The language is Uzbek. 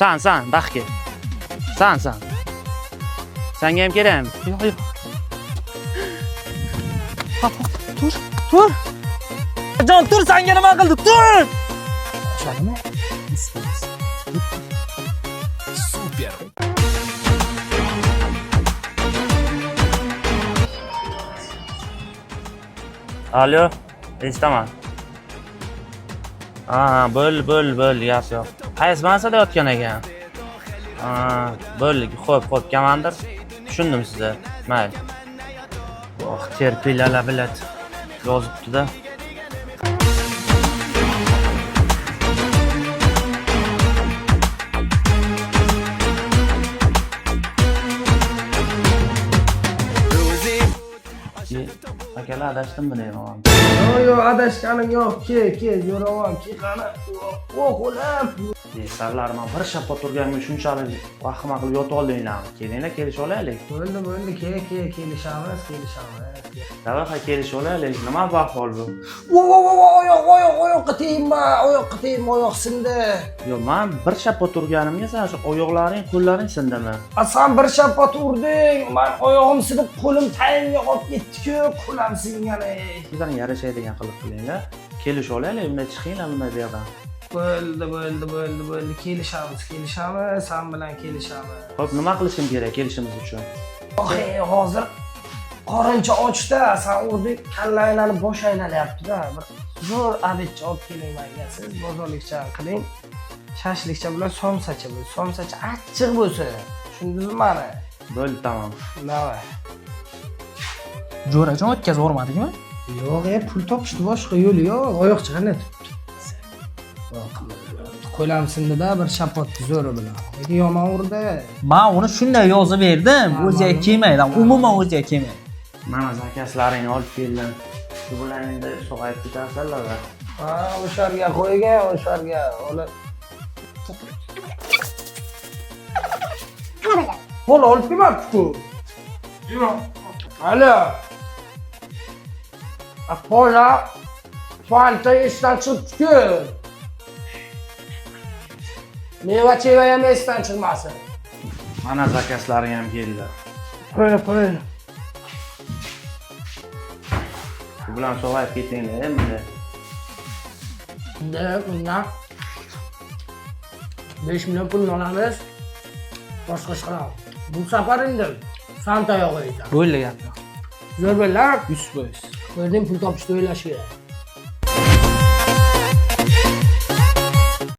San, san, baxtga. San, san. Sanga ham kerakmi? Yo'q, yo'q. Hop, hop, tur, tur. Jon, tur, sanga nima qildi? Tur! Tushadimi? Super. Alo, eshitaman. Ha, bo'l, bo'l, bo'l, gap yo'q. Qaysi mansada yotgan ekan? Ha, bo'ldi, xo'p, xo'p, komandir. Tushundim sizni. Mayli. Oh, terpilalar bilat. Yozibdi-da. Akalar adashdimmi deyman. Yo'q, yo'q, adashganim yo'q. Ke, ke, zo'ravon, ke qani. O, qo'lim. Sanlar man bir shappa turganimga shunchalik vahima qilib yotib oldinglarmi? Kelinglar, kelishib olaylik. Bo'ldi, bo'ldi, ke, ke, kelishamiz, kelishamiz. Давай kelishib olaylik. Nima bu ahvol bu? Vo, vo, vo, oyoq, oyoq, oyoqqa tegma, oyoqqa tegma, oyoq sindi. Yo'q, man bir shappa turganimga san shu oyoqlaring, qo'llaring sindimi? A san bir shappat urding, man oyog'im sinib, qo'lim tayinga qolib ketdi-ku, qo'lim singan ey. Sizlarning yarashadigan qilib qilinglar. Kelishib olaylik, bunday chiqinglar bunday bu yoqdan. Bo'ldi, bo'ldi, bo'ldi, bo'ldi. Kelishamiz, kelishamiz, san bilan kelishamiz. Xo'p, nima qilishim kerak kelishimiz uchun? Oh, hozir qorincha ochda, san urding, kalla aylanib, bosh aylanyapti-da. Bir zo'r обед cha olib keling menga. Siz bozorlikcha qiling. Shashlikcha bilan somsacha bo'lsin. Somsacha achchiq bo'lsin. Tushundingizmi mani? Bo'ldi, tamom. Давай. Jo'rajon o'tkazib yubormadikmi? Yo'q, e, pul topishni boshqa yo'li yo'q. Oyoqcha qanday turibdi? Qo'lam sindida bir shapotni zo'ri bilan. Lekin yomon urdi. Man uni shunday yozib berdim, o'ziga kelmaydi, umuman o'ziga kelmaydi. Mana заказ laringni olib keldim. Shu bilan endi sog'ayib ketarsanlar. Ha, o'sharga qo'ygan, o'sharga. Ular Pul olib kelmabdi-ku. Yo'q. Alo. A pola Fanta esdan chiqibdi-ku. Meva cheva ham esdan chiqmasin. Mana заказ laring ham keldi. Qo'y, qo'y. Shu bilan sog'ayib ketinglar, endi. Endi undan 5 million pulni olamiz. Boshqa ish qilamiz. Bu safar endi san tayoq yeysan. Bo'ldi gap yo'q. Zo'r bo'ldi. 100%. Ko'rding, pul topishni o'ylash kerak.